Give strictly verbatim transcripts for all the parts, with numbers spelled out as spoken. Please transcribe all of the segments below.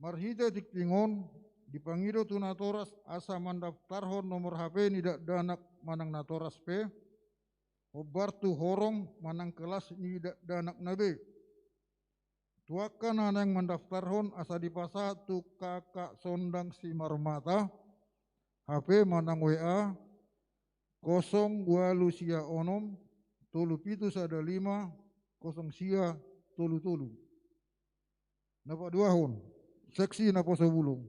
Marhite tingting on, dipangido tu natoras asa mandaftarhon nomor H P ni dakdanak manang natoras pe, hombar tu horong manang kelas ni dakdanakna be. Tu angka na naeng mandaftarhon asa dipasahat tu Kakak Sondang Simarmata, H P manang W A, kosong ualu sia onom, tolu pitu sada lima, kosong sia tolu tolu. Na paduahon, seksi naposo bulung.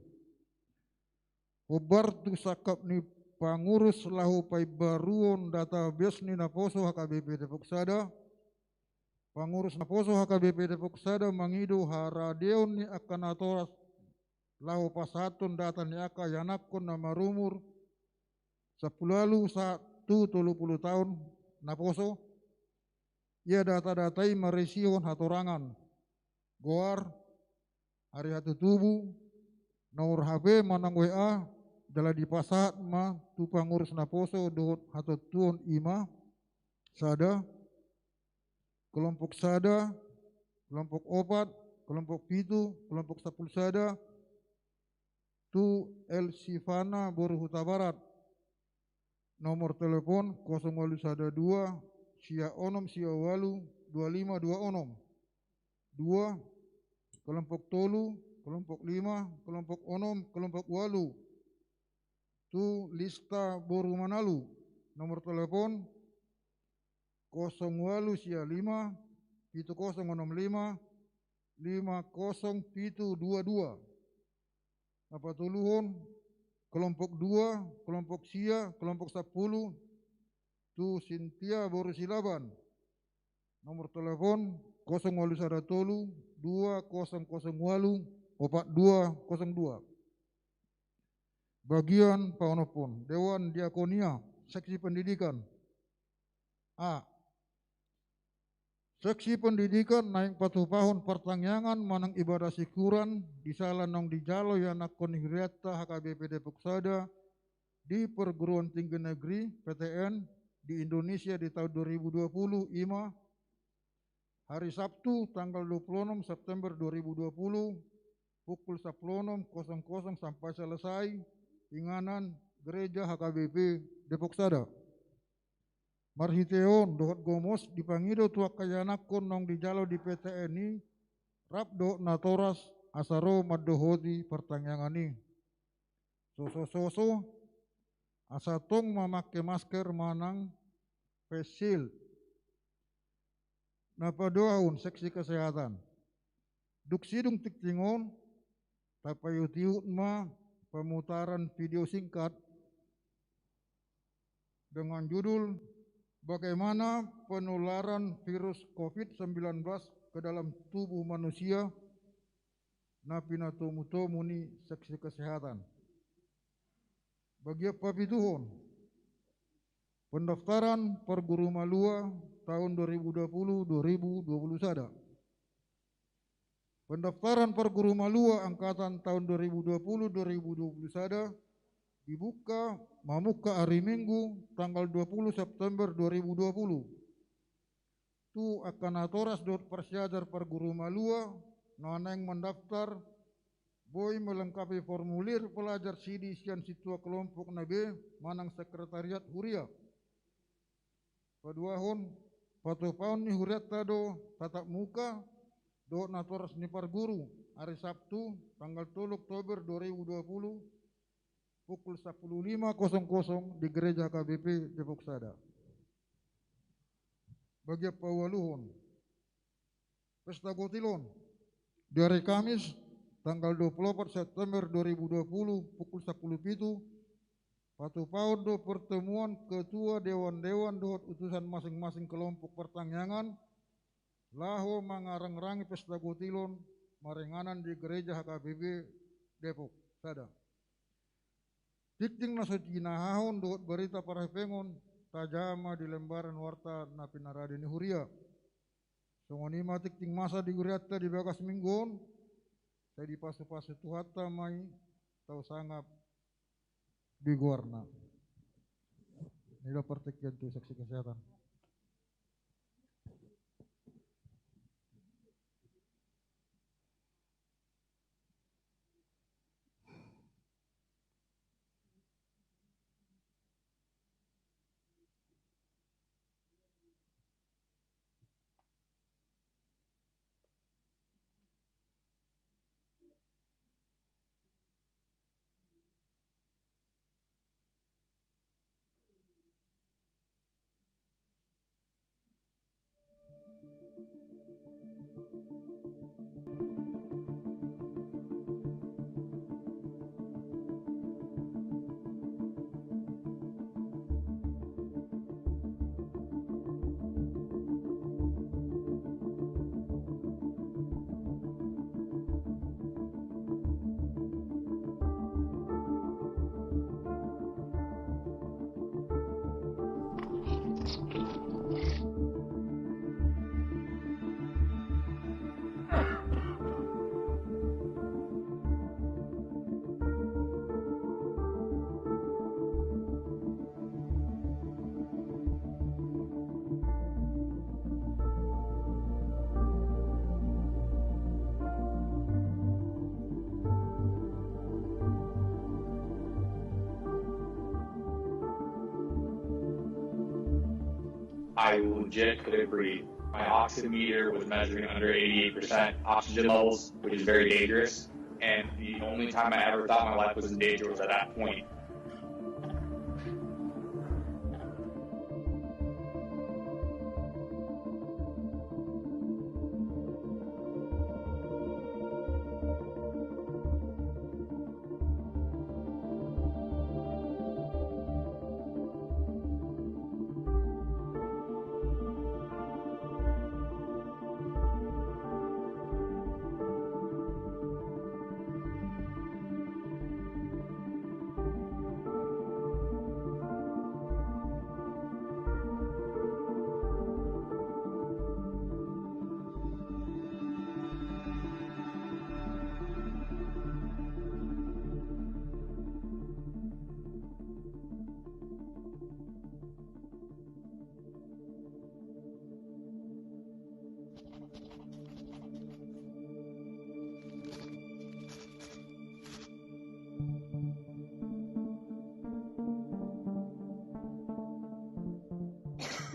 Hombar tu sangkap ni pangurus laho paimbaruon database ni naposo H K B P Depok Sada. Pangurus naposo H K B P Depok Sada mangido haradeon ni angka natoras laho pasahathon data ni angka ianakhon na marumur sampulu ualu sahat tu tolu pulu taon naposo. Ia data-data i marisihon hatorangan, goar, ari hatutubu, nomor H P manang W A, jala dipasahat ma tu pangurus naposo dohot hatontuon i ma, sada, kelompok sada, kelompok opat, kelompok pitu, kelompok sampulu sada, tu L Sifana boru Hutabarat. Nomor telepon kosong ualu sada dua, sia onom sia ualu, dua lima dua onom. Dua, kelompok tolu, kelompok lima, kelompok onom, kelompok ualu. Tu Lista boru Manalu. Nomor telepon kosong ualu sia lima, pitu kosong onom lima, lima kosong pitu dua dua. Na patoluhon, kelompok dua, kelompok sia, kelompok sampulu, tu Sintia boru Silaban. Nomor telepon kosong ualu sada tolu, dua kosong kosong ualu, opat dua kosong dua. Bagian paonomhon, Dewan Diakonia, Seksi Pendidikan. A. Seksi Pendidikan naeng patupahon partangiangan manang ibadah syukuran di sala naung dijalo ianakhon ni hurianta H K B P Depok Sada di Perguruan Tinggi Negeri, P T N, di Indonesia di tahun dua ribu dua puluh, i ma hari Sabtu tanggal dua puluh enam September dua ribu dua puluh, pukul sampulu onom kosong kosong sampai selesai, inganan Gereja H K B P Depok Sada. Marhite on dohot gomos dipangido tu angka ianakhon naung dijalo di P T N i, rap dohot natoras asa ro mandohoti partangiangan i. Sosososo, asa tong mamangke masker manang face shield. Na paduahon, seksi kesehatan. Dung sidung tingting on, tapaihutihut ma pemutaran video singkat dengan judul Bagaimana Penularan Virus Covid sembilan belas ke Dalam Tubuh Manusia, na pinatomutomu ni seksi kesehatan. Bagian papituhon, pendaftaran parguru malua tahun dua ribu dua puluh, dua ribu dua puluh sada. Pendaftaran parguru malua angkatan tahun dua ribu dua puluh, dua ribu dua puluh sada dibuka mamungka ari Minggu tanggal dua puluh September dua ribu dua puluh. Tu angka natoras dohot parsiajar parguru malua na naeng mandaftar, boi melengkapi formulir pelajar sidi sian sintua kelompokna be manang sekretariat huria. Paduahon, patupaon ni hurianta do tatap muka dohot natoras ni parguru, ari Sabtu tanggal tolu Oktober dua ribu dua puluh, pukul sampulu lima kosong kosong di Gereja H K B P Depok Sada. Bagian paualuhon, pesta gotilon. Di ari Kamis tanggal dua puluh opat September dua ribu dua puluh, pukul sampulu pitu, patupaon do pertemuan ketua dewan-dewan dohot utusan masing-masing kelompok partangiangan laho mangarangrangi pesta gotilon maringanan di Gereja H K B P Depok Sada. Tingting na so tinahahon dohot barita parhepengon, tajaha ma di lembaran warta na pinarade ni huria. Songon i ma tingting masa di hurianta di bagas minggu on, sai dipasupasu Tuhanta ma i tau sangap di goarna. Inilah pertingkian tu seksi kesehatan. I legit couldn't breathe. My oximeter was measuring under eighty-eight percent oxygen levels, which is very dangerous. And the only time I ever thought my life was in danger was at that point.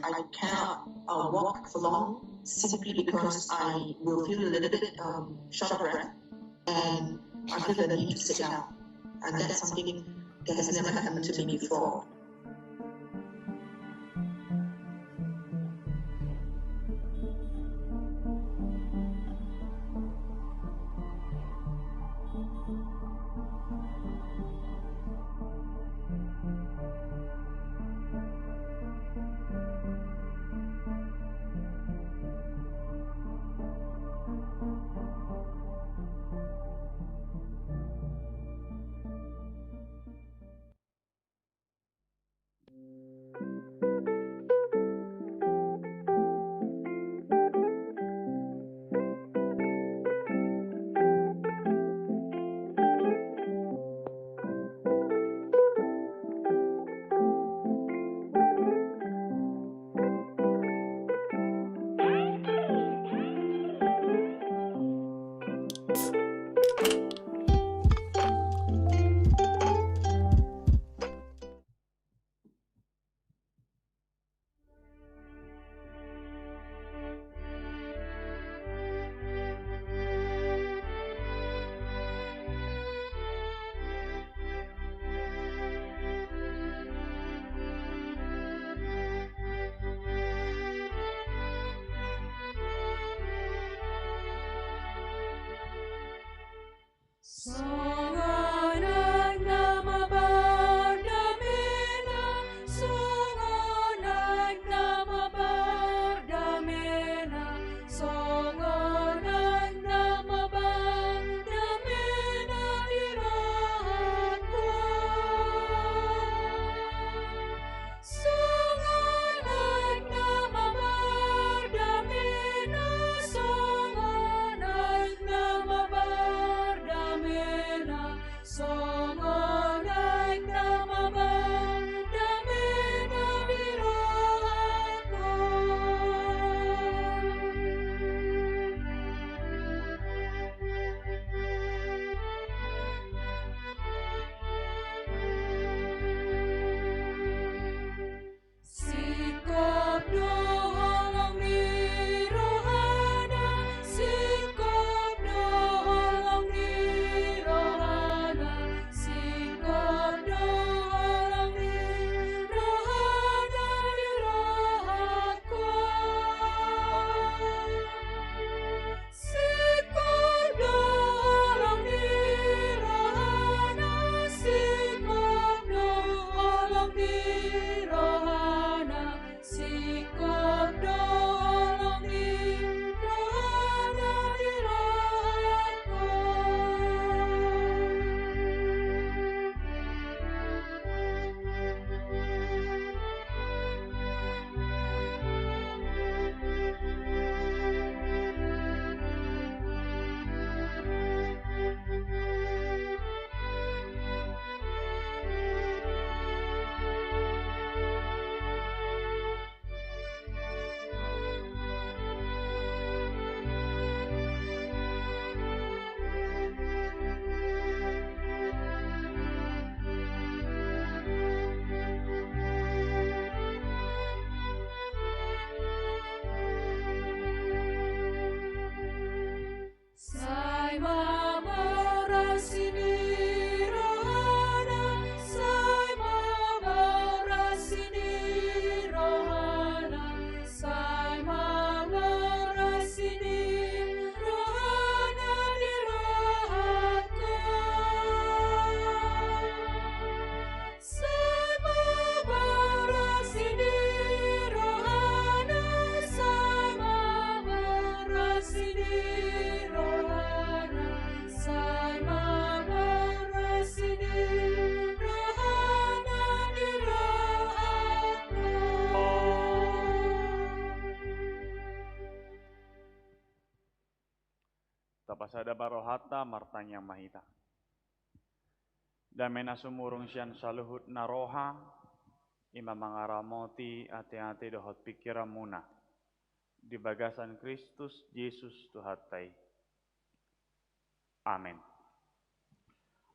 I cannot, uh, walk for long simply because I will feel a little bit, um, short of breath, and I feel the need to sit down. And that's something that has never happened to me before. Songon aek na mambardamena, songon aek na mambardamena, songon aek na mambardamena di rohangku. Songon aek na mambardamena, songon aek na mambardamena, songon aek na mambardamena di rohangku. Singkop do holong ni rohana, singkop do holong ni rohana, Sada ma rohanta, martangiang ma hita. Dame na sumurung sian saluhut na roha, i ma mangaramoti ateate dohot pingkiranmuna di bagasan Kristus Jesus Tuhanta i. Amen.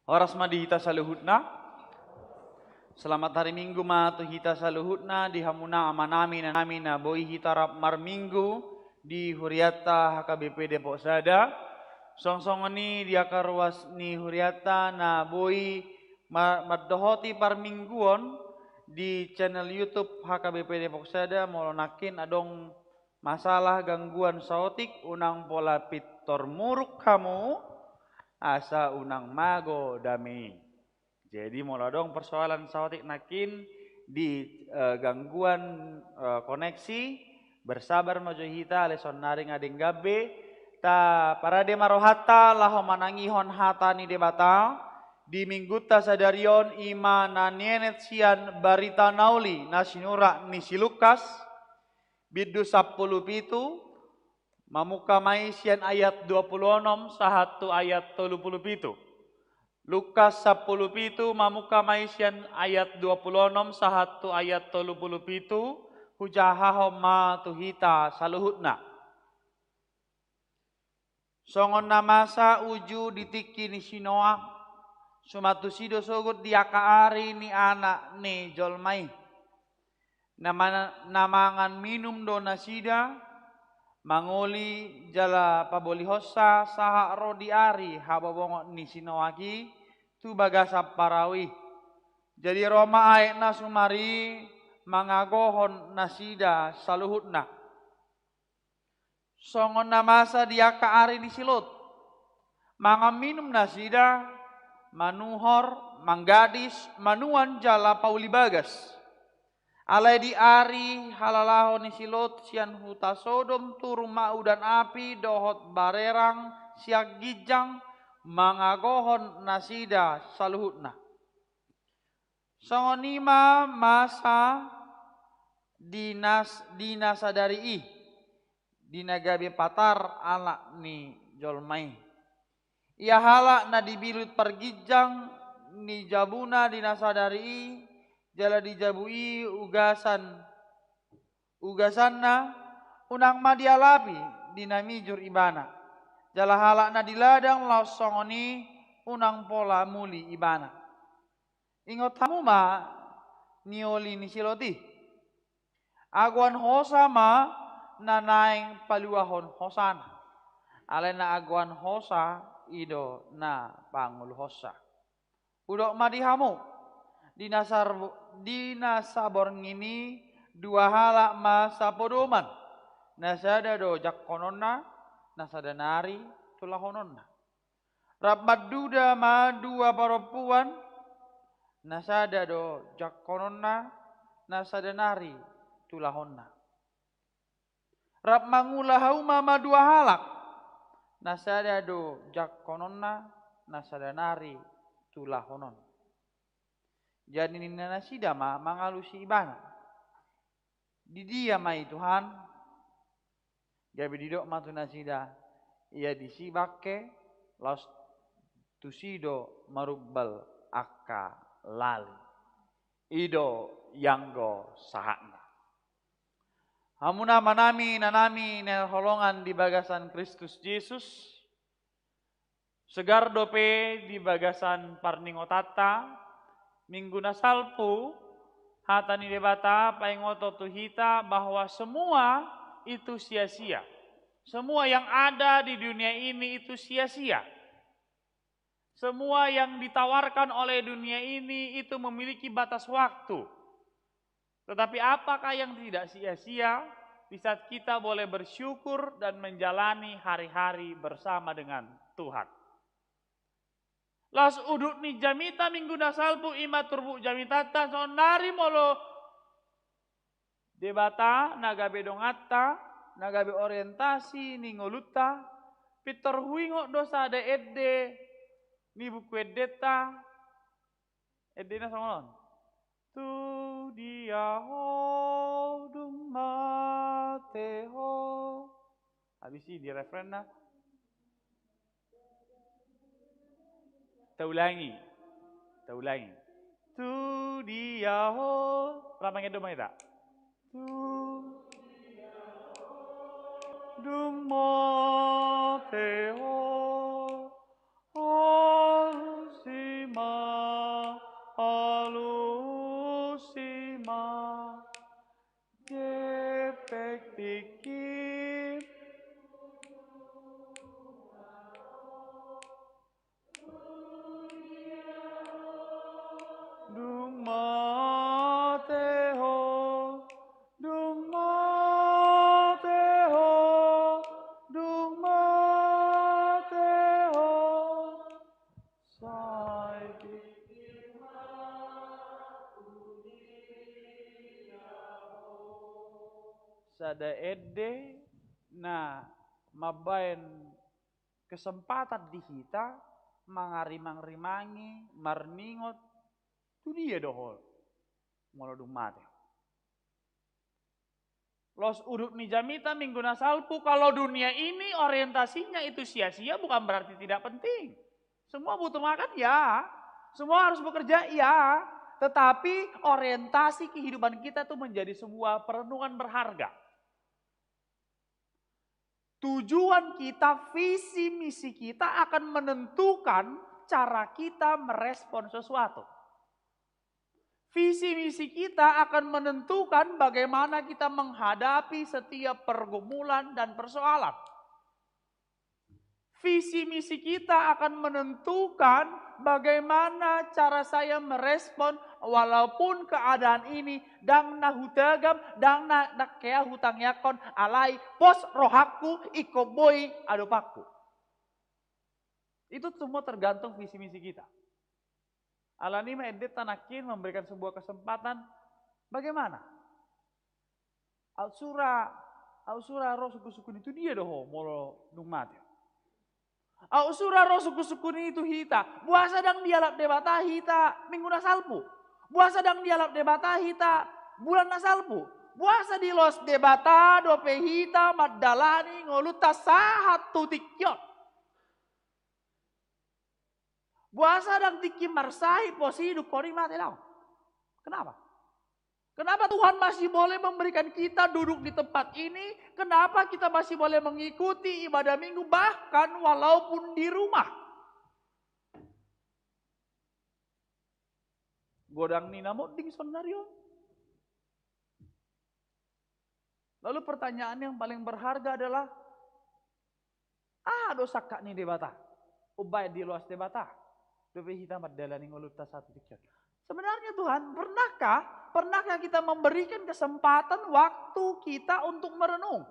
Horas ma di hita saluhutna. Selamat hari Minggu ma tu hita saluhutna, di hamuna amanami, inanami na boi hita rap marminggu di hurianta H K B P Depok Sada. Songon songon i di angka ruas ni hurianta na boi ma-, mandohoti parmingguon di channel YouTube H K B P Depok Sada, molo nangkin adong masalah gangguan saotik, unang pola pintor muruk hamu, asa unang mago dame i. Jadi, molo adong persoalan saotik nangkin di, eh, gangguan, eh, koneksi, bersabar ma jo hita, alai saonnari nga denggan be. Taparade ma rohanta laho manangihon hata ni Debata di Minggunta sadari on, i ma na nienet sian Barita Nauli na sinurat ni si Lukas, bindu sampulu pitu, mamungka ma i sian ayat dua pulu onom sahat tu ayat tolu pulu pitu. Lukas sampulu pitu, mamungka ma i sian ayat dua pulu onom sahat tu ayat tolu pulu pitu, hujahahon ma tu hita saluhutna. Songon na masa uju di tingki ni si Noa, suman tusi do sogot di angka ari ni Anak ni jolma i. Na mana-, na mangan minum do nasida, mangoli jala pabolihonsa sahat ro di ari habobongon ni si Noak i tu bagasan parau i. Jadi ro ma aek na sumar i mangagohon nasida saluhutna. Songon na masa di angka ari ni si Lot. Mangan minum nasida, manuhor, manggadis, manuan jala pauli bagas. Alai di ari halalahon ni si Lot sian huta Sodom turun ma udan api dohot barerang sian ginjang mangagohon nasida saluhutna. Songon i ma masa di nas-, di na sadari i, di na gabe patar Anak ni jolma i. Ia halak na dibilut parginjang ni jabuna di na sadari i, jala di jabu i ugasan, ugasanna, unang ma dialapi di na mijur ibana. Jala halak na di ladang laos songon i, unang pola muli ibana. Ingot hamu ma nioli ni si Lot i. Agoan hosa ma na naeng paluahon hosana. Alai na agoan hosa i do na pangoluhonsa. Hudok ma di hamu, di na sar-, di na saborngin i dua halak ma sapodoman, na sada do jangkononna, na sada nari tulahononna. Rap manduda ma dua parompuan, na sada do jangkononna, na sada nari tulahonna. Rap mangula hauma ma dua halak, na sada do jangkononna, na sada nari tulahononna. Jadi ninna nasida ma mangalusi ibana, "Di dia ma i, Tuhan?" Gabe didok ma tu nasida, "Ia disi bangke, laos tusi do marumbal angka lali." I do ianggo sahatna. Hamuna amanami, inanami na hinaholongan di bagasan Kristus Jesus, segar dope di bagasan parningotanta, Minggu na salpu, hata ni Debata paingoton tu hita bahwa semua itu sia-sia. Semua yang ada di dunia ini itu sia-sia. Semua yang ditawarkan oleh dunia ini itu memiliki batas waktu. Tetapi apakah yang tidak sia-sia di saat kita boleh bersyukur dan menjalani hari-hari bersama dengan Tuhan? Laos udut ni jamita Minggu na salpu i ma turpuk jamitanta saonnari molo Debata na gabe donganta, na gabe orientasi ni ngolunta, pintor huingot do sada ende ni Buku Endenta, endena songon on. Tu dia ho dung mate ho. Habis i di refrenna. Taulangi. Taulangi. Tu dia ho. Rap mangido ma hita. Tu dia ho. Dung mate ho. Alusi ma. Alusi ma. Gepek tingki. Dung mate ho, dung mate ho, dung mate ho. Sai pikir ma tu dia ho. Sada ende na mambaen kesempatan di hita mangarimang-rimangi, marningot, tu dia do ho molo dung mate. Laos udut ni jamita minggu na salpu, kalau dunia ini orientasinya itu sia-sia, bukan berarti tidak penting. Semua butuh makan, ya. Semua harus bekerja, ya. Tetapi orientasi kehidupan kita itu menjadi sebuah perenungan berharga. Tujuan kita, visi misi kita akan menentukan cara kita merespon sesuatu. Visi misi kita akan menentukan bagaimana kita menghadapi setiap pergumulan dan persoalan. Visi misi kita akan menentukan bagaimana cara saya merespon walaupun keadaan ini ndang na hutagam, ndang na, na kea hutangiangkon, alai pos rohangku ingkon boi adopanku. Itu semua tergantung visi misi kita. Alani i ma endenta nangkin memberikan sebuah kesempatan. Bagaimana? Aut sura, aut sura ro sungkun-sungkun i, tu dia do ho molo dung mate? Aut sura ro sungkun-sungkun i tu hita, boasa ndang dialap Debata hita minggu na salpu? Boasa ndang dialap Debata hita bulan na salpu? Boasa diloas Debata dope hita mandalani ngolunta sahat tu tingki on? Boasa ndang tingki marsahit pos i dung hon i mate, daong? Kenapa? Kenapa Tuhan masih boleh memberikan kita duduk di tempat ini? Kenapa kita masih boleh mengikuti ibadah minggu bahkan walaupun di rumah? Godang ni na monding saonari on. Lalu pertanyaan yang paling berharga adalah, aha do sangkap ni Debata umbaen diloas Debata dope hita mandalani ngolunta sahat tu tingki on? Sebenarnya Tuhan, pernahkah, pernahkah kita memberikan kesempatan waktu kita untuk merenung?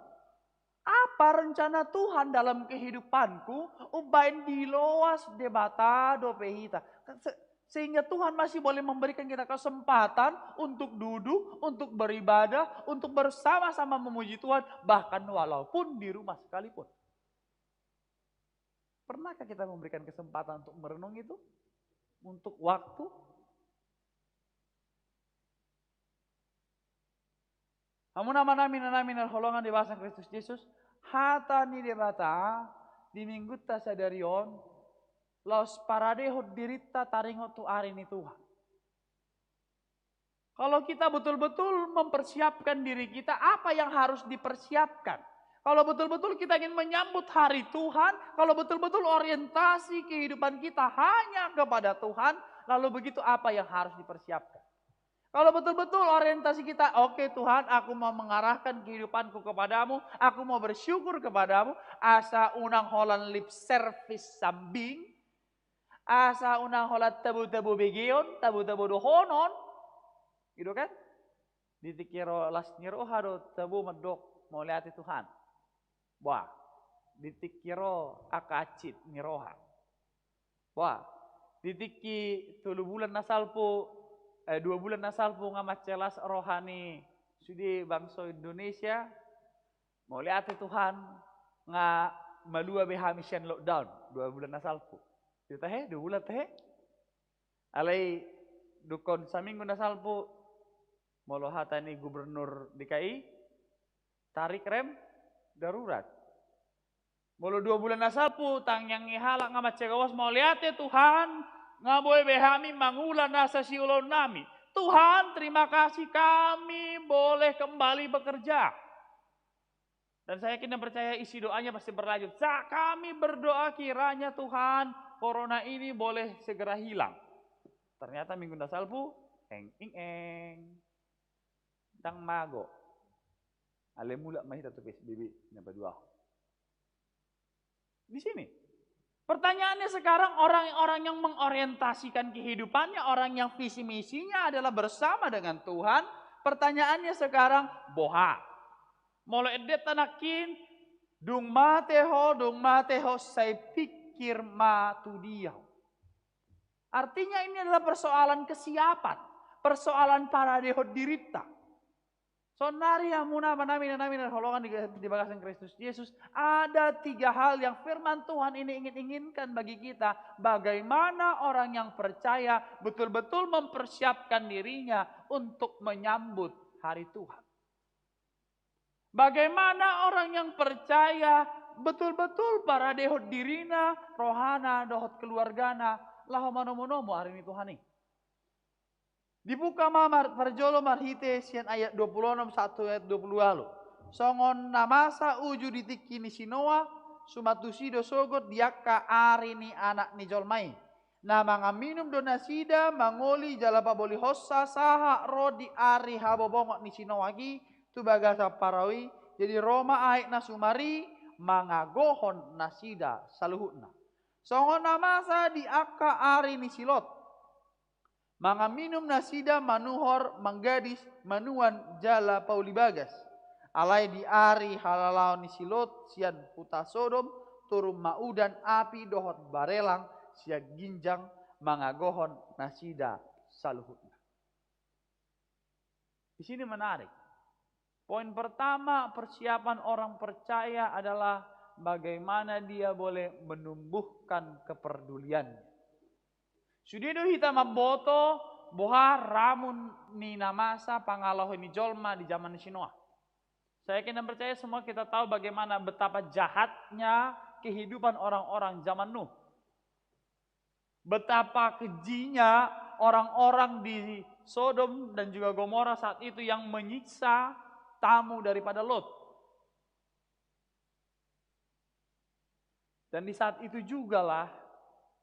Apa rencana Tuhan dalam kehidupanku umbaen diloas Debata dope hita? Se-, sehingga Tuhan masih boleh memberikan kita kesempatan untuk duduk, untuk beribadah, untuk bersama-sama memuji Tuhan, bahkan walaupun di rumah sekalipun. Pernahkah kita memberikan kesempatan untuk merenung itu? Untuk waktu? Hamu amanami, inanami na hinaholongan di bagasan Kristus Jesus, hata ni Debata di minggunta sadari on laos paradehon dirinta taringot tu ari ni Tuhan. Kalau kita betul-betul mempersiapkan diri kita, apa yang harus dipersiapkan? Kalau betul-betul kita ingin menyambut hari Tuhan, kalau betul-betul orientasi kehidupan kita hanya kepada Tuhan, lalu begitu apa yang harus dipersiapkan? Kalau betul-betul orientasi kita, "Oke Tuhan, aku mau mengarahkan kehidupanku kepada-Mu, aku mau bersyukur kepada-Mu," asa unang holan lip service sambing, asa unang holan tabo-tabo begeon, tabo-tabo dohonon. Gitu kan? Di tingki ro las ni roha do tabo mandok, "Mauliate Tuhan." Bah, di tingki ro angka hansit ni roha. Bah, di tingki tolu bulan na salpu, eh, dua bulan na salpu nga mansai las roha ni sude bangso Indonesia, "Mauliate Tuhan, nga malua be hami sian lockdown dua bulan na salpu." Dia tahe, dua bulan tahe. Alai dungkon saminggu na salpu, molo hata ni gubernur D K I, tarik rem darurat. Molo dua bulan na salpu, tangiang ni halak nga mansai gabos, mauliate Tuhan, nga boi be hami mangula nasa siulaon nami. Tuhan, terima kasih kami boleh kembali bekerja. Dan saya yakin dan percaya isi doanya pasti berlanjut. Sa-, kami berdoa kiranya Tuhan, corona ini boleh segera hilang. Ternyata minggu na salpu, eng, ing, eng. Ndang mago. Alai mulak ma hita tu P S B B na paduahon. Di sini. Pertanyaannya sekarang, orang-orang yang mengorientasikan kehidupannya, orang yang visi misinya adalah bersama dengan Tuhan. Pertanyaannya sekarang, boha? Molo endenta nangkin, dung mate ho, dung mate ho, sai pikir ma tu dia ho. Artinya ini adalah persoalan kesiapan, persoalan paradehon dirinta. Saonnari hamuna amang nami, inang nami na hinaholongan di, di bagasan Kristus Yesus, ada tiga hal yang firman Tuhan ini ingin inginkan bagi kita, bagaimana orang yang percaya betul-betul mempersiapkan dirinya untuk menyambut hari Tuhan. Bagaimana orang yang percaya betul-betul paradehon dirina, rohana, dohot keluargana, laho manomu-nomu ari ni Tuhan i. Dibuka ma mar-, parjolo marhite sian ayat dua pulu onom sahat tu ayat dua pulu ualu. Songon na masa uju di tingki ni si Noa, suman tusi do sogot di angka ari ni Anak ni jolma i. Na mangan minum do nasida, mangoli jala pabolihonsa, sahat ro di ari habobongon ni si Noa i tu bagasan parau i, jadi ro ma aek na sumar i mangagohon nasida saluhutna. Songon na masa di angka ari ni si Lot. Mangan minum nasida, manuhor, manggadis, manuan jala pauli bagas. Alai di ari halalaon ni si Lot sian huta Sodom, turun ma udan, api dohot barelang sian ginjang mangagohon nasida saluhutna. Di sini menarik. Poin pertama, persiapan orang percaya adalah bagaimana dia boleh menumbuhkan kepeduliannya. Sude do hita mamboto boha ramun ni na masa pangalaho ni jolma di zaman ni si Noa. Saya yakin dan percaya semua kita tahu bagaimana betapa jahatnya kehidupan orang-orang zaman Nuh. Betapa kejinya orang-orang di Sodom dan juga Gomora saat itu yang menyiksa tamu daripada Lot. Dan di saat itu jugalah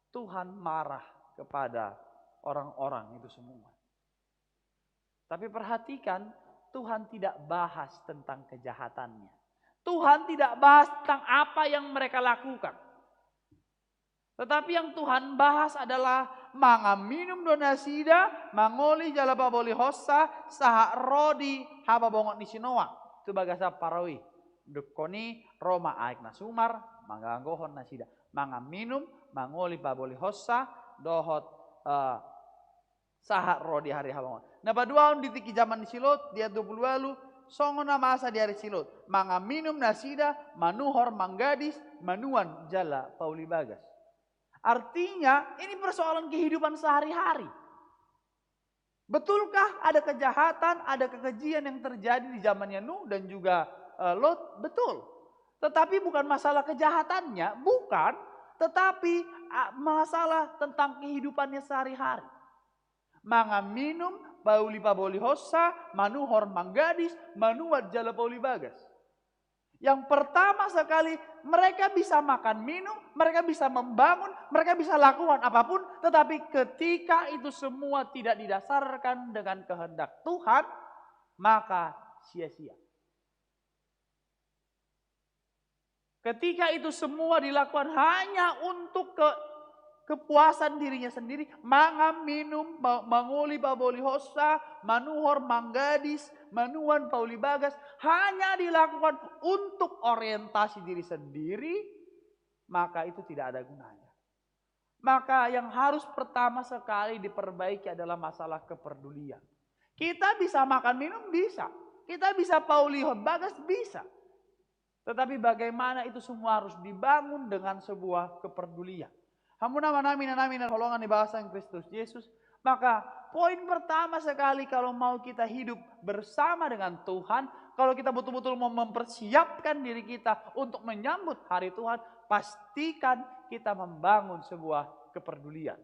Tuhan marah kepada orang-orang itu semua. Tapi perhatikan, Tuhan tidak bahas tentang kejahatannya. Tuhan tidak bahas tentang apa yang mereka lakukan. Tetapi yang Tuhan bahas adalah mangan minum do nasida, mangoli jala pabolihonsa, sahat ro di habobongon ni si Noa tu bagasan parau i. Dungkon i ro ma aek na sumar mangagohon nasida. Mangan minum, mangoli pabolihonsa, dohot, eh, sahat ro di ari habobongon. Na paduahon di tingki zaman ni si Lot, di ayat dua pulu ualu, songon na masa di ari si Lot. Mangan minum nasida, manuhor, manggadis, manuan jala pauli bagas. Artinya, ini persoalan kehidupan sehari-hari. Betulkah ada kejahatan, ada kekejian yang terjadi di zamannya Nuh dan juga, eh, Lot? Betul. Tetapi bukan masalah kejahatannya, bukan. Tetapi, a, masalah tentang kehidupannya sehari-hari. Mangan minum, pauli pabolihonsa, manuhor manggadis, manuan jala pauli bagas. Yang pertama sekali, mereka bisa makan minum, mereka bisa membangun, mereka bisa lakukan apapun, tetapi ketika itu semua tidak didasarkan dengan kehendak Tuhan, maka sia-sia. Ketika itu semua dilakukan hanya untuk ke-, kepuasan dirinya sendiri, mangan, minum, ma-, mangoli pabolihonsa, manuhor, manggadis, manuan, pauli bagas, hanya dilakukan untuk orientasi diri sendiri, maka itu tidak ada gunanya. Maka yang harus pertama sekali diperbaiki adalah masalah kepedulian. Kita bisa makan minum, bisa. Kita bisa paulihon bagas, bisa. Tetapi bagaimana itu semua harus dibangun dengan sebuah kepedulian. Hamu amang nami, inang nami na hinaholongan di bagasan Kristus Yesus, Maka poin pertama sekali, kalau mau kita hidup bersama dengan Tuhan, kalau kita betul-betul mau mempersiapkan diri kita untuk menyambut hari Tuhan, pastikan kita membangun sebuah kepedulian.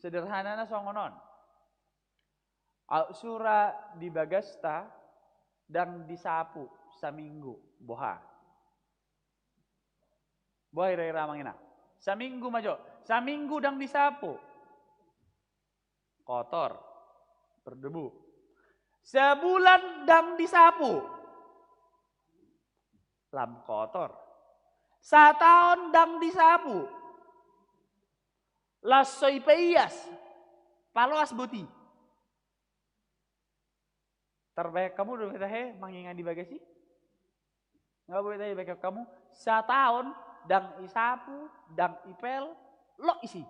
Sederhanana songon on. Aut sura di bagasta ndang disapu saminggu, boha? Boha ira-ira amang inang? Saminggu ma jo. Saminggu ndang disapu. Kotor. Berdebu. Sabulan ndang disapu. Lam kotor. Sataon ndang disapu. Laos so ipaias. Paloas boti. Tarbahen hamu do beta he mangingan di bagas i? Nga boi tahe bagas hamu. Sataon ndang isapu, ndang ipel, lot isi.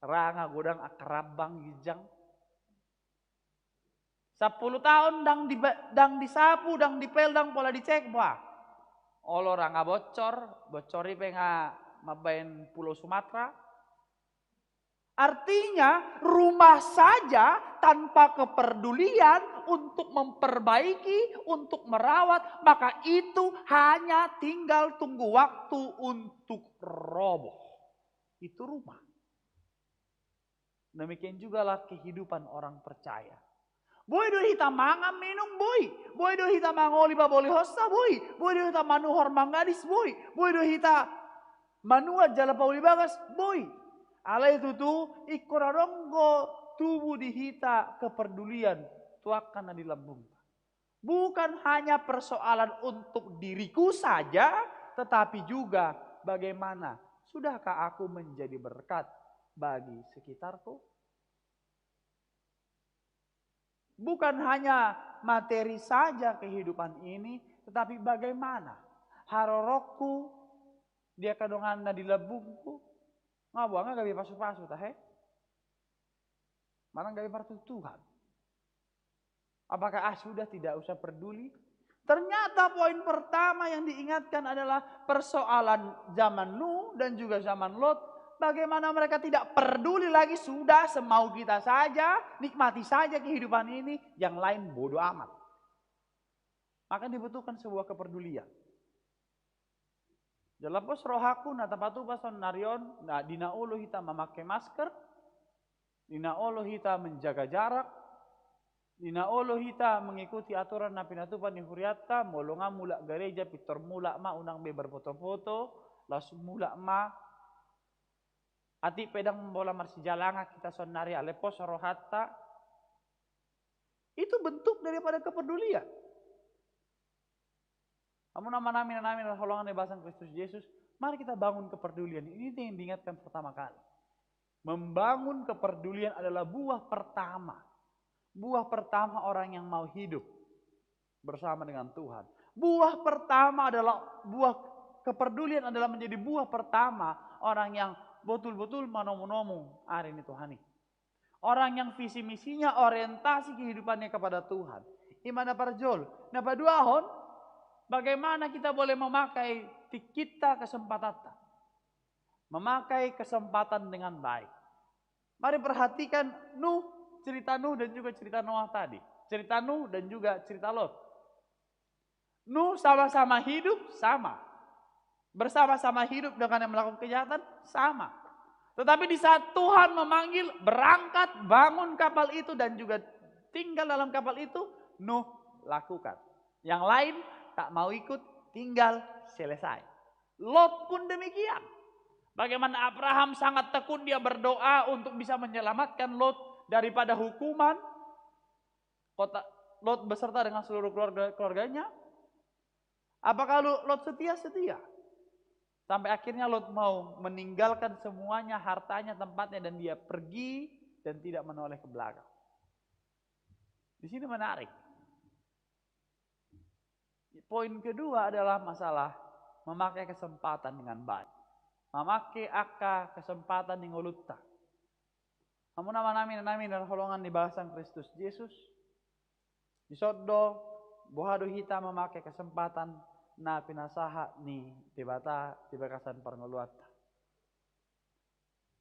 Ra nga godang angka rambang ginjang. Sampulu taon ndang di, ndang disapu, ndang dipel, ndang pola dicek, bah. Olo ra nga bocor, bocor i pe nga mambahen Pulau Sumatera. Artinya, rumah saja tanpa kepedulian untuk memperbaiki, untuk merawat, maka itu hanya tinggal tunggu waktu untuk roboh. Itu rumah. Demikian jugalah kehidupan orang percaya. Boi do hita mangan minum, boi. Boi do hita mangoli pabolihonsa, boi. Boi do hita manuhor manggadis, boi. Boi do hita manuat jala pauli bagas, boi. Alai tutu, ingkon adong do tubu di hita kepedulian tu angka na di lambungta. Bukan hanya persoalan untuk diriku saja, tetapi juga bagaimana, sudahkah aku menjadi berkat bagi sekitarku? Bukan hanya materi saja kehidupan ini, tetapi bagaimana haroroku di angka dongan na di lambungku? Nga boha, nga gabe pasu-pasu tahe? Manang gabe partutuhan? Apakah, ah, sudah, tidak usah peduli? Ternyata poin pertama yang diingatkan adalah persoalan zaman Nuh dan juga zaman Lot. Bagaimana mereka tidak peduli lagi, sudah, semau kita saja, nikmati saja kehidupan ini, yang lain bodo amat. Maka dibutuhkan sebuah kepedulian. Jala pos rohangku na tapatupa saonnari on, na di na olo hita mamake masker, di na olo hita menjaga jarak, di na olo hita mengikuti aturan na pinatupa ni hurianta, molo nga mulak gareja, pintor mulak ma, unang be berfoto-foto, laos mulak ma. Atik pe ndang pola marsijalangan hita saonnari, alai pos rohanta. Itu bentuk daripada kepedulian. Hamu amanami, inanami na hinaholongan ni bagasan Kristus Jesus, mari kita bangun kepedulian. Ini yang diingatkan pertama kali. Membangun kepedulian adalah buah pertama. Buah pertama orang yang mau hidup bersama dengan Tuhan. Buah pertama adalah, buah kepedulian adalah menjadi buah pertama orang yang betul-betul manomu-nomu ari ni Tuhan i. Orang yang visi misinya, orientasi kehidupannya kepada Tuhan. I ma na parjolo. Na paduahon, bagaimana kita boleh memakai tingkinta, kesempatanta. Memakai kesempatan dengan baik. Mari perhatikan Nuh, cerita Nuh dan juga cerita Noah tadi. Cerita Nuh dan juga cerita Lot. Nuh sama-sama hidup, sama. Bersama-sama hidup dengan yang melakukan kejahatan, sama. Tetapi di saat Tuhan memanggil, berangkat, bangun kapal itu dan juga tinggal dalam kapal itu, Nuh lakukan. Yang lain tak mau ikut, tinggal, selesai. Lot pun demikian. Bagaimana Abraham sangat tekun, dia berdoa untuk bisa menyelamatkan Lot daripada hukuman. Kota, Lot beserta dengan seluruh keluarga, keluarganya. Apakah Lu-, Lot setia? Setia. Sampai akhirnya Lot mau meninggalkan semuanya, hartanya, tempatnya, dan dia pergi dan tidak menoleh ke belakang. Di sini menarik. Poin kedua adalah masalah memakai kesempatan dengan baik. Memakai angka kesempatan di ngolunta. Hamu amanami, inanami na hinaholongan ni bagasan Kristus Jesus, dison do, boha do hita memakai kesempatan na pinasahat ni Debata di bagasan parngoluanta.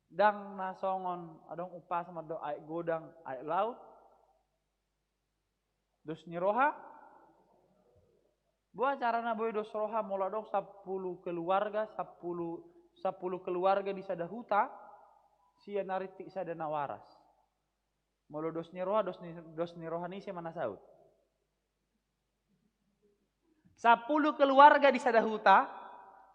Ndang na songon adong umpasa mandok aek godang, aek laut, dos ni roha. Boha carana boi dos roha molo adong sampulu keluarga, sampulu, sampulu keluarga di sada huta, sia na rintik sada na waras? Molo dos ni roha, dos ni, dos ni roha ni ise ma na saut? Sampulu keluarga di sada huta,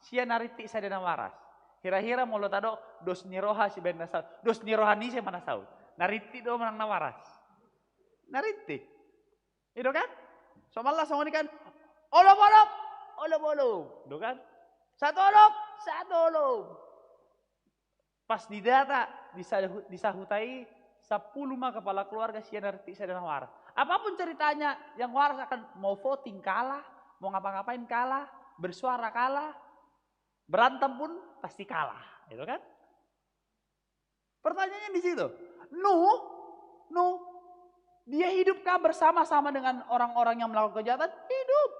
sia na rintik sada na waras. Hira-hira molo tadok dos ni roha sibaen na saut, dos ni roha ni ise ma na saut? Na rintik do manang na waras? Na rintik. I do kan? Somalna songon i kan? Olop-olop, olop-olop. Do kan? Satolop, satolop. Pas didata di sa-, di sahuta i, sampulu ma kepala keluarga, sia na rintik sada na waras. Apapun ceritanya, yang waras akan mau voting kalah, mau ngapa-ngapain kalah, bersuara kalah, berantem pun pasti kalah, gitu kan? Pertanyaannya di situ. Nuh, Nuh, dia hidupkah bersama-sama dengan orang-orang yang melakukan kejahatan? Hidup.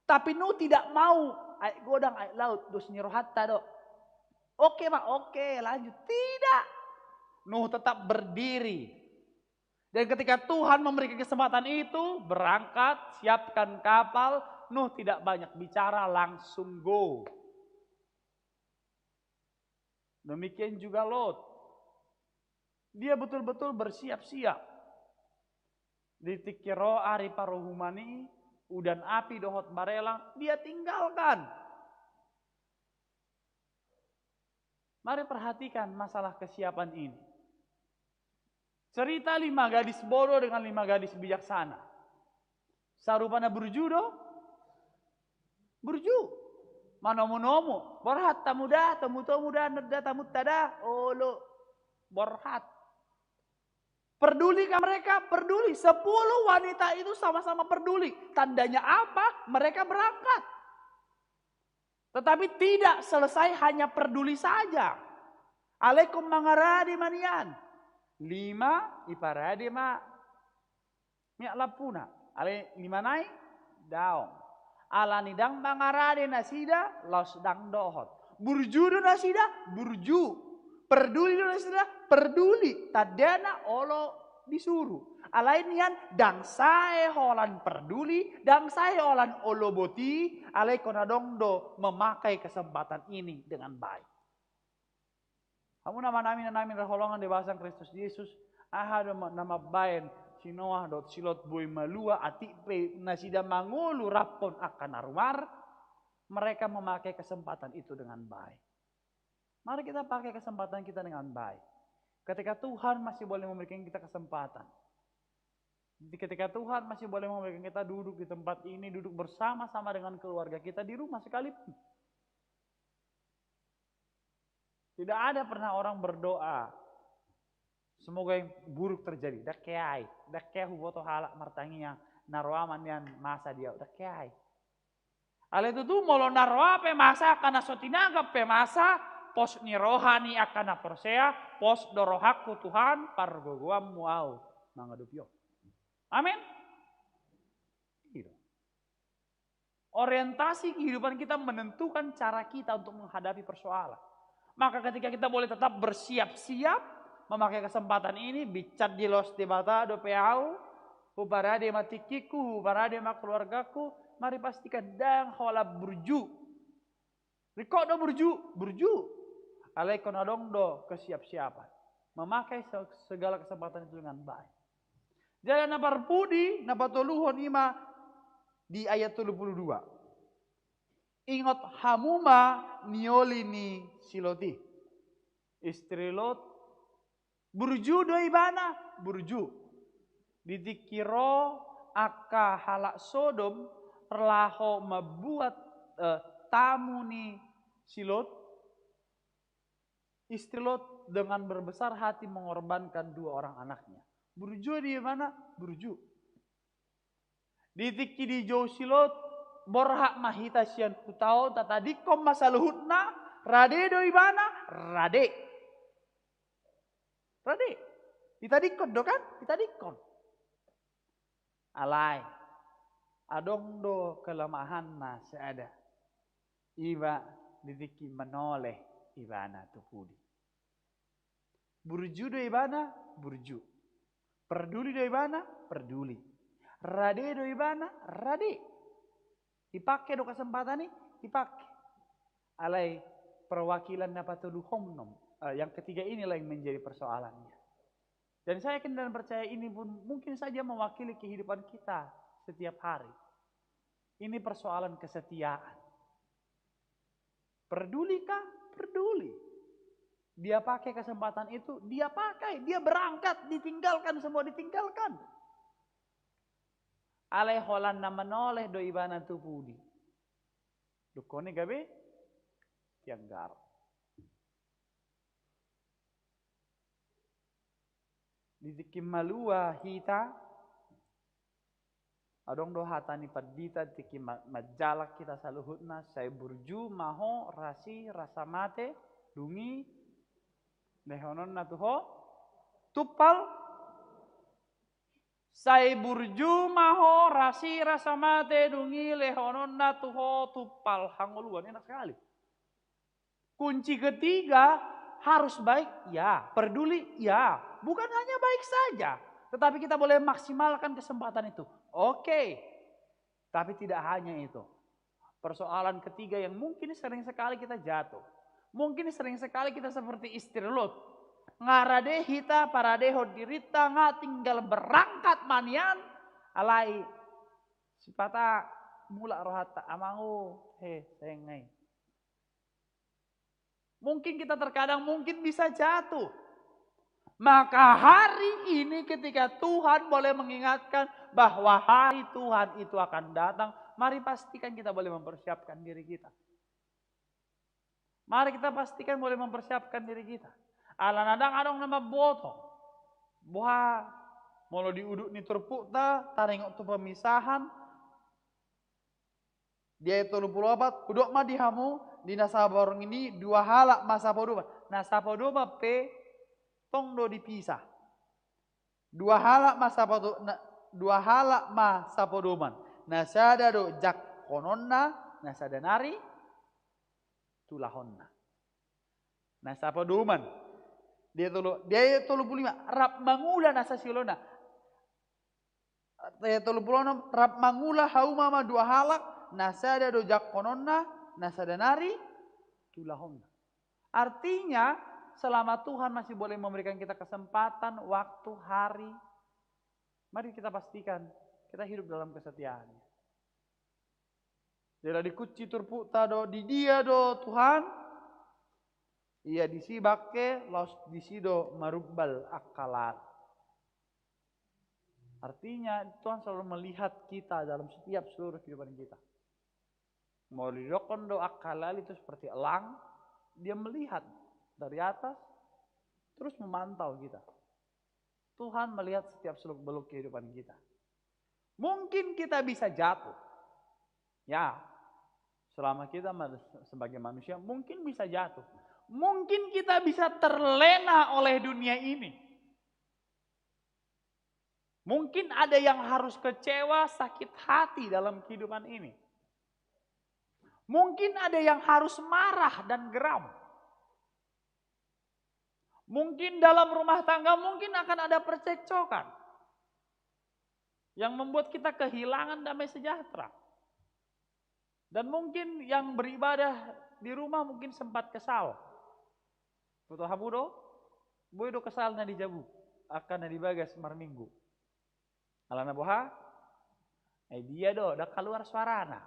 Tapi Nuh tidak mau aek godang, aek laut, dos ni rohanta do. Oke ma, oke, lanjut. Tidak. Nuh tetap berdiri. Dan ketika Tuhan memberikan kesempatan itu, berangkat, siapkan kapal, Nuh tidak banyak bicara, langsung go. Demikian juga Lot. Dia betul-betul bersiap-siap. Di tingki ro ari paruhuman i, udan api dohot barelang, dia tinggalkan. Mari perhatikan masalah kesiapan ini. Cerita lima gadis bodoh dengan lima gadis bijaksana. Sarupana burju do? Burju. Manomu-nomu. Borhat tamu da, tomu-tomu da, nda tamu tada. Olo. Borhat. Pedulikah mereka? Peduli. Sepuluh wanita itu sama-sama peduli. Tandanya apa? Mereka berangkat. Tetapi tidak selesai hanya peduli saja. Alai ingkon mangarade ma nian. Lima, iparade ma miak lampuna. Alai lima nai daong. Alani ndang mangarade nasida, laos ndang dohot. Burju do nasida, burju. Peduli do nasida, peduli. Tandana olo disuru. Alai nian ndang sae holan peduli, ndang sae holan olo boti, alai ingkon adong do memakai kesempatan ini dengan baik. Hamu na manami-nami na hinaholongan di bagasan Kristus Jesus, aha do ma-, na mambaen si Noah dohot si Lot boi malua, atik pe nasida mangolu rap dohot angka na rumar, mereka memakai kesempatan itu dengan baik. Mari kita pakai kesempatan kita dengan baik. Ketika Tuhan masih boleh memberikan kita kesempatan. Jadi ketika Tuhan masih boleh memberikan kita duduk di tempat ini, duduk bersama-sama dengan keluarga kita di rumah sekalipun. Tidak ada pernah orang berdoa, "Semoga yang buruk terjadi." Ndang hea i, ndang hea huboto halak martangiang, "Na ro ma nian masa di ahu." Ndang hea i. Alai tutu molo na ro pe masa, angka na so tinanggap pe masa, pos ni roha ni angka na porsea, "Pos do rohangku Tuhan, pargogoanmu ahu mangadopi Ho." Amin. Gitu. Orientasi kehidupan kita menentukan cara kita untuk menghadapi persoalan. Maka ketika kita boleh tetap bersiap-siap memakai kesempatan ini, bicar di laos Debata dope ahu, huparade ma tingkingku, huparade ma keluargaku, mari pastikan ndang holan burju. Ringkot do burju, burju. Alai ingkon adong do kesiap-siapan. Memakai se-, segala kesempatan itu dengan baik. Jala na parpudi, na patoluhon i ma di ayat tolu pulu dua. Ingot hamu ma nioli ni si Lot i. Istri Lot, burju do ibana, burju. Di tingki ro angka halak Sodom laho mambuat, eh, tamu ni si Lot, istri Lot dengan berbesar hati mengorbankan dua orang anaknya. Burju do ibana, burju. Di tingki dijou si Lot, borhat ma hita sian huta on, tatadingkon ma saluhutna, rade do ibana, rade. Rade. Ditadingkon do kan? Ditadingkon. Alai. Adong do kelemahanna sada, iba di tingki manoleh ibana tu pudi. Burju do ibana, burju. Perduli do ibana, perduli. Rade do ibana, rade. Dipake do kesempatan i, dipake. Alai perwakilan na patoluhon, eh, yang ketiga inilah yang menjadi persoalannya. Dan saya yakin dan percaya ini pun mungkin saja mewakili kehidupan kita setiap hari. Ini persoalan kesetiaan. Peduli kah? Peduli. Dia pakai kesempatan itu, dia pakai, dia berangkat, ditinggalkan semua, ditinggalkan. Alai holan na manoleh do ibana tu pudi. Dungkon i gabe tiang garo. Di tingki malua hita, adong do hata ni pandita, di tingki ma-, manjalang hita saluhutna, sai burju ma ho rasi rasa mate, dung i lehononna tu ho tumpal. Sai burju ma ho rasi rasa mate, dung i lehononna tu ho tumpal. Hangoluan, enak sekali. Kunci ketiga, harus baik, ya. Peduli, ya. Bukan hanya baik saja, tetapi kita boleh maksimalkan kesempatan itu. Oke. Tapi tidak hanya itu. Persoalan ketiga yang mungkin sering sekali kita jatuh. Mungkin sering sekali kita seperti istri Lot. Nga rade hita paradehon dirinta, nga tinggal berangkat ma nian, alai sipata mulak rohanta, amang o, he, saingai. Mungkin kita terkadang mungkin bisa jatuh. Maka hari ini ketika Tuhan boleh mengingatkan bahwa hari Tuhan itu akan datang, mari pastikan kita boleh mempersiapkan diri kita. Mari kita pastikan boleh mempersiapkan diri kita. Alana ndang adong na mamboto. Boha, molo di udut ni turpukta, taringot tu pemisahan, di ayat tolu pulu opat, hudok ma di hamu, di na saborngin i, dua halak ma sapodoman. Na sapodoman pe tong do dipisah. Dua halak ma sapodo-, na, dua halak ma sapodoman. Na sada do jangkononna, na sada nari tulahonna. Na sapodoman. Di ayat tolu, di ayat tolu pulu lima, rap mangula na sasiolona. Ayat tolu pulu onom, rap mangula hauma ma dua halak, na sada do jangkononna, na sada nari tulahonna. Artinya, selama Tuhan masih boleh memberikan kita kesempatan, waktu, hari, mari kita pastikan kita hidup dalam kesetiaan. Jala dikunci turpukta do, di dia do Tuhan, ia disi bangke, laos disi do marumbal angka lali. Artinya, Tuhan selalu melihat kita dalam setiap seluruh kehidupan kita. Mau didokkon do angka lali itu seperti elang, dia melihat dari atas, terus memantau kita. Tuhan melihat setiap seluk-beluk kehidupan kita. Mungkin kita bisa jatuh. Ya, selama kita ma-, sebagai manusia, mungkin bisa jatuh. Mungkin kita bisa terlena oleh dunia ini. Mungkin ada yang harus kecewa, sakit hati dalam kehidupan ini. Mungkin ada yang harus marah dan geram. Mungkin dalam rumah tangga mungkin akan ada percekcokan yang membuat kita kehilangan damai sejahtera. Dan mungkin yang beribadah di rumah mungkin sempat kesal. Boto hamu do, boi do kesal na di jabu, angka na di bagas marminggu. Alana boha? Ai dia do, ndang kaluar suarana.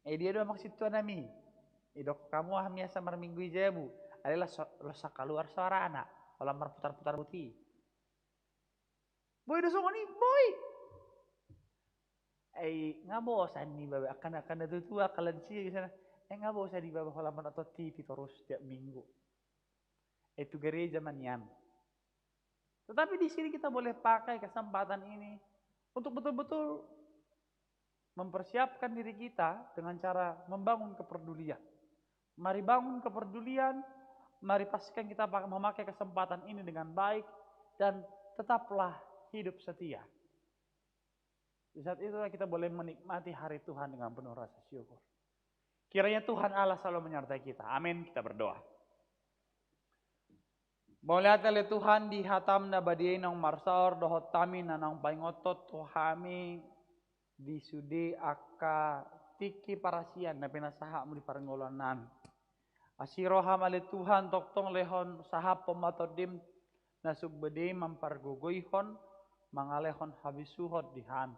Ai dia do, amang sintua nami. Idokkon hamu aha miasa marminggu i jabu. Alai las-, las kaluar suarana. Holan marputar-putar buti. Boi do songon i, boi. Ai nga bosan ibaba, angka na, angka na tuatua, angka lansia di sana. Ai nga bosan ibaba holan manonton T V torus tiap minggu. Ai tu gereja ma nian. Tetapi di sini kita boleh pakai kesempatan ini untuk betul-betul mempersiapkan diri kita dengan cara membangun kepedulian. Mari bangun kepedulian, mari pastikan kita pa-, memakai kesempatan ini dengan baik, dan tetaplah hidup setia. Di saat itulah kita boleh menikmati hari Tuhan dengan penuh rasa syukur. Kiranya Tuhan Allah selalu menyertai kita. Amin. Kita berdoa. Mauliate ale Tuhan di hataM na badia i naung marsaor dohot hami na naung paingothon tu hami di sude angka tingki parasian na pinasahatMu di parngoluan nami. Asi rohaM ale Tuhan, tongtong lehon, sahaphon ma TondiM na sumbede i mampargogoihon, mangalehon habisuhon di hami.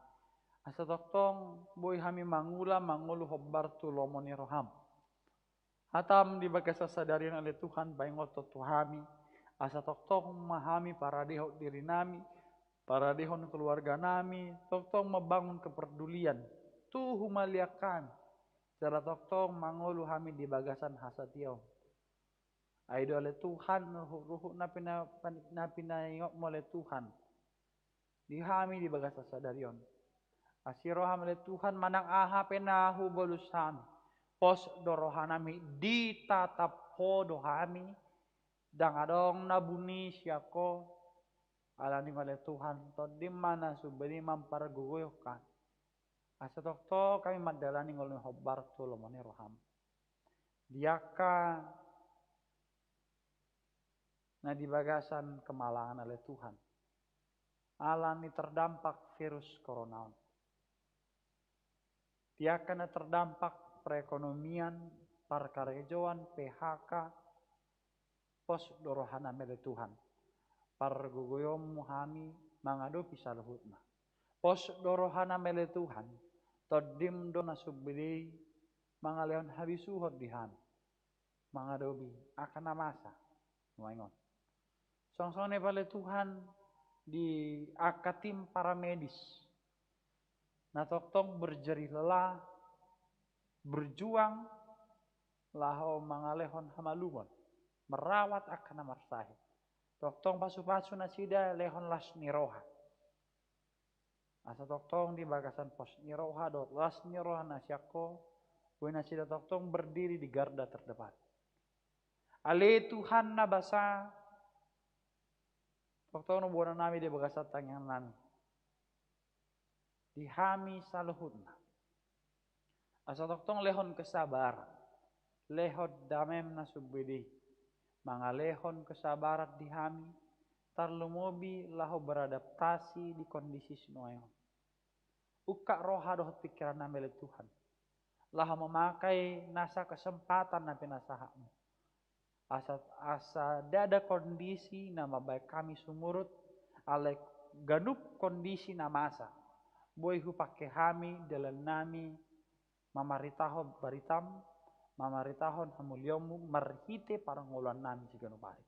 Asa tongtong boi hami mangula mangolu hombar tu lomo ni rohaM. HataM di bagasan sadari on ale Tuhan paingothon tu hami, asa tongtong ma hami paradehon diri nami, paradehon keluarga nami, tongtong mambangun kepedulian tu humaliang hami, jala tongtong mangolu hami di bagasan hasatiaon. Ai do ale Tuhan ruhut-ruhut na pina-, na pinaingot-Mu ale Tuhan di hami di bagasan sadari on. Asi rohaM ale Tuhan, manang aha pe na hubolus hami, pos do roha nami, ditatap Ho do hami, ndang adong na buni sian Ho. Alani i ma ale Tuhan, TondiM ma na sumbede i mampargogoihon hami, asa tongtong hami mandalani ngolu na hombar tu lomo ni rohaM. Di angka na di bagasan kemalangan ale Tuhan, alani terdampak virus corona on. Di angka na terdampak perekonomian, parkarejoan, P H K, pos do roha nami ale Tuhan, pargogoion-Mu hami mangadopi saluhutna. Pos do roha nami ale Tuhan, TondiM do na sumbede i mangalehon habisuhon di hami mangadopi angka na masa nuaeng on. Songon i pe ale Tuhan di angka tim paramedis na tongtong berjerih lelah, berjuang laho mangalehon hamalumon, merawat angka na marsahit. Tongtong pasu-pasu nasida, lehon las ni roha. Asa tongtong di bagasan pos ni roha dohot las ni roha na sian Ho, boi nasida tongtong berdiri di garda terdepan. Ale Tuhan na basa, tongtong do boanon nami di bagasan tangiang nami di hami saluhutna. Asa tongtong lehon kesabaran, lehon dameM na sumbede i, mangalehon kesabaran di hami, tarlumobi laho beradaptasi di kondisi sinuaeng on. Ungkap roha dohot pingkiran nami ale Tuhan, laho memakai nasa kesempatan na pinasahatMu. Asa, asa ndada kondisi na mambahen hami sumurut, alai ganup kondisi na masa, boi hupangke hami dalan nami mamaritahon baritaM, mamaritahon hamuliaonMu marhite parngoluan nami siganup ari.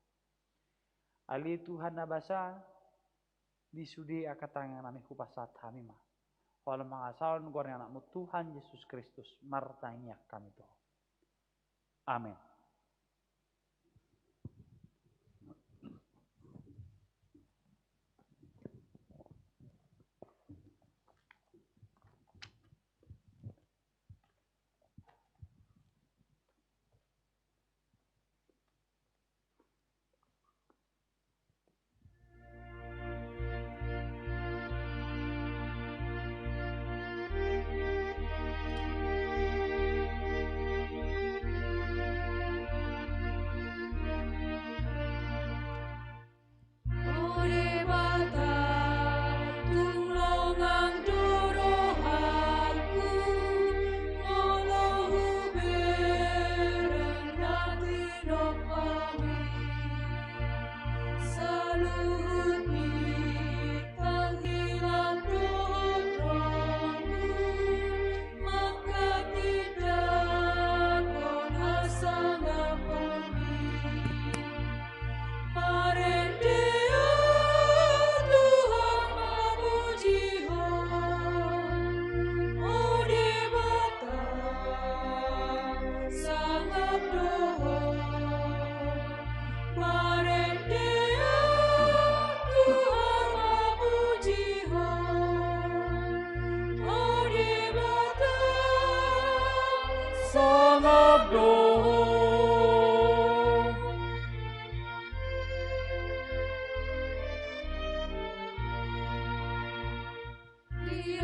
Ale Tuhan na basa, di sude angka tangiang nami hupasahat hami ma. Holan mangasahon goar ni AnakMu Tuhan Jesus Kristus, martangiang hami tu Ho. Amen. O Debata, tung longang do rohangku, molo hubereng na tinopa-Mi. Saluhut ni tangihon dohot rohangku, manghatindangkon hasangapon-Mi. Parendean Tuhan, mamujihon, o Debata, sangap do Ho. Parendean Tuhan, mamujihon, o Debata, sangap do Ho. Di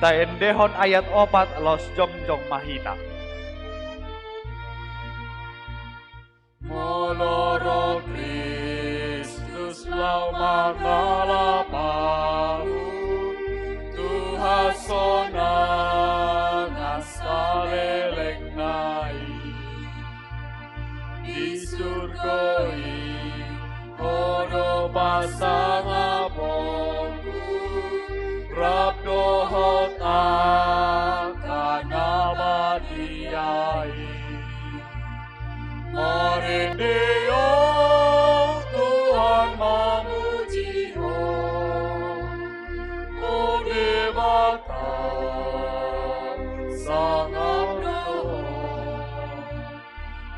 Taendehon ayat opat, laos jongjong ma hita. Molo ro Kristus laho mangalap ahu tu hasonangan saleleng nai di surgo i, Ho do pasangaponku rap dohot angka na badia i. Marende ahu, Tuhan, mamuji Ho, Ho Debata, sangap do Ho.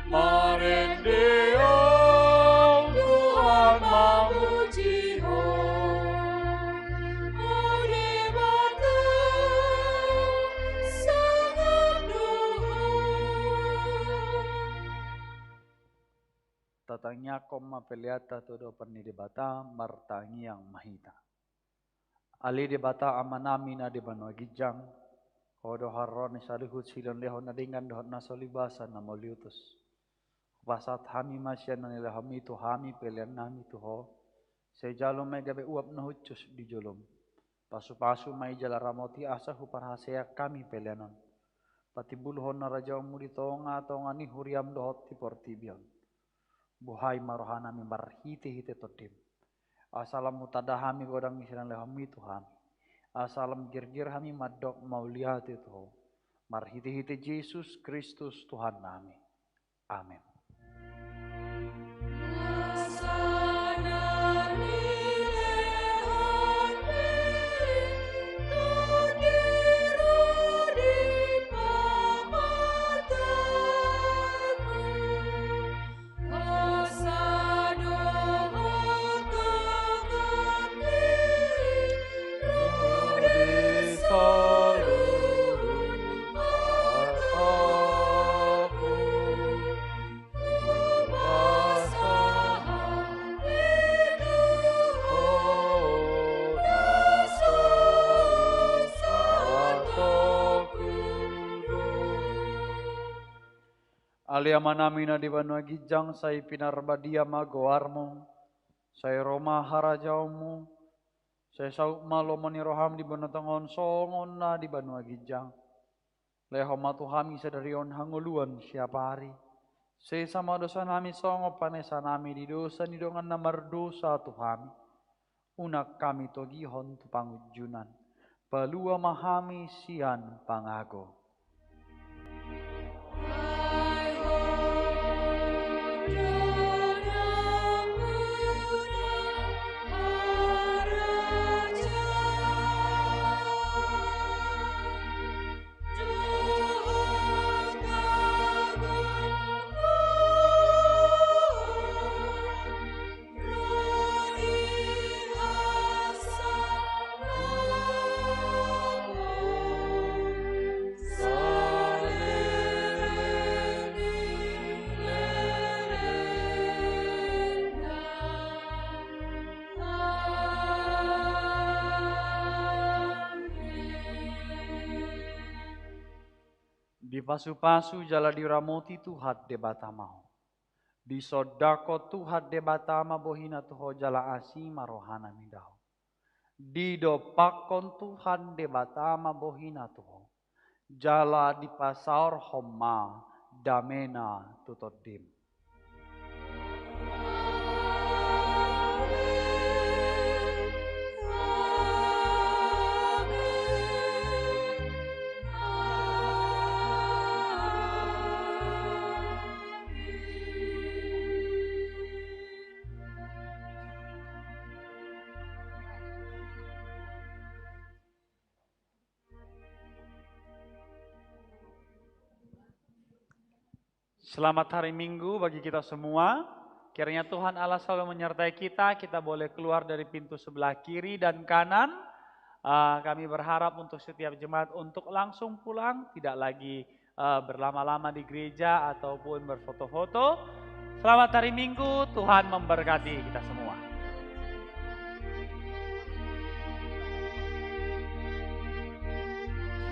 Marende ahu, Tuhan, mamuji Ho, Ho Debata, sangap do Ho. Tatangiangkon ma peleanta tu adopan ni Debata, martangiang ma hita. Ale Debata Amanami na di banua ginjang, Ho do haroro ni saluhut silehonlehon na denggan dohot na so libasan na mauliutus. Hupasahat hami ma sian na nilehonMi tu hami peleannami tu Ho, sai jalo ma i gabe uap na hushus di jolom. Pasupasu ma i jala ramoti asa huparhaseang hami pelean on. Patimbulhon harajaonMu di tongatonga ni huriaM dohot di portibi on. Buhai ma rohanami marhitehite TondiM. Asa lam hutanda hami godang ni silehonlehonMi tu hami. Asa lam girgir hami mandok mauliate tu Ho. Marhitehite Jesus Kristus Tuhannami. Amen. Ale Amanami na di banua ginjang, sai pinarbadia ma goarMu, sai ro ma harajaonMu, sai saut ma lomo ni rohaM di banua tonga on songon na di banua ginjang. Lehon ma tu hami sadari on hangoluan siapari. Sesa ma dosanami songon panesanami di dosa ni dongan na mardosa tu hami. Unang hami togihon tu pangunjunan. Palua ma hami sian pangago. Dipasupasu jala diramoti Tuhan Debata ma ho. Disondangkon Tuhan Debata ma bohiNa tu ho jala asi ma rohaNa mida ho. Didompakkon Tuhan Debata ma bohiNa tu ho, jala dipasaorhon ma dameNa tu tondim. Selamat hari Minggu bagi kita semua. Kiranya Tuhan Allah selalu menyertai kita. Kita boleh keluar dari pintu sebelah kiri dan kanan. Eh, kami berharap untuk setiap jemaat untuk langsung pulang, tidak lagi, eh, berlama-lama di gereja ataupun berfoto-foto. Selamat hari Minggu, Tuhan memberkati kita semua.